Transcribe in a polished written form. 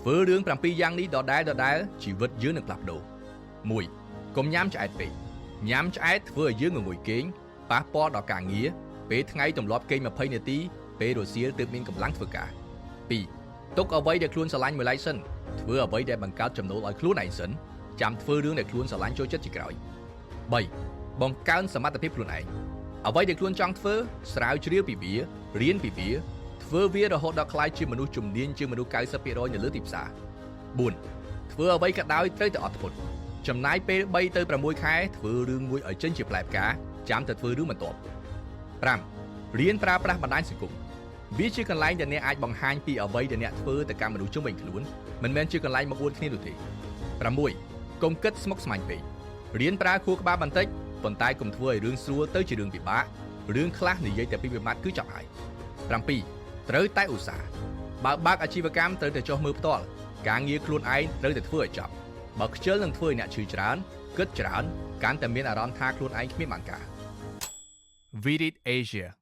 ធ្វើរឿង7យ៉ាងនេះដដែលដដែលជីវិតយើងនឹងផ្លាស់ប្ដូរ1កុំញ៉ាំឆ្អែតពេកញ៉ាំឆ្អែតធ្វើឲ្យយើងងងុយគេងប៉ះពាល់ដល់ការងារពេលថ្ងៃទម្លាប់គេង20នាទីពេលរសៀលទើបមានកម្លាំងធ្វើការ2ទុកអ្វីដែលខ្លួនស្រឡាញ់មួយឡែកសិនធ្វើអ្វីដែលបង្កើតចំណូលឲ្យខ្លួនឯងសិនចាំធ្វើរឿងដែលខ្លួនស្រឡាញ់ចូលចិត្តជាក្រោយ3បង្កើនសមត្ថភាពខ្លួនឯងអ្វីដែលខ្លួនចង់ធ្វើស្រាវជ្រាវពីវារៀនពីវាធ្វើវារហូតដល់ក្លាយជាមនុស្សជំនាញជាងមនុស្ស90%នៅលើទីផ្សារ4ធ្វើអ្វីក៏ដោយត្រូវតែអត់ធ្មត់ចំណាយពេល3ទៅ6ខែធ្វើរឿងមួយឲ្យចេញជាផ្លែផ្កាចាំទៅធ្វើរឿងបន្ទាប់5រៀនប្រើប្រាស់បណ្ដាញសង្គមវាជាកន្លែងដែលអ្នកអាចបង្ហាញពីអ្វីដែលអ្នកធ្វើទៅកាន់មនុស្សជុំវិញខ្លួនមិនមែនជាកន្លែងមកអួតគ្នានោះទេ6កុំគិតស្មុគស្មាញពេករៀនប្រើខួរក្បាលបន្តិចប៉ុន្តែកុំធ្វើឲ្យរឿងស្រួលទៅជារឿងពិបាករឿងខ្លះនិយាយតែពីរម៉ាត់គឺចប់ហើយ7ត្រូវតែឧស្សាហ៍បើបើកអាជីវកម្មត្រូវតែចុះមើលផ្ទាល់ការងារខ្លួនឯងត្រូវតែធ្វើឲ្យចប់បើខ្ជិលនឹងធ្វើឲ្យអ្នកឈឺច្រើនគិតច្រើនកាន់តែមានអារម្មណ៍ថាខ្លួនឯងគ្មានបានការ Vidit Asia.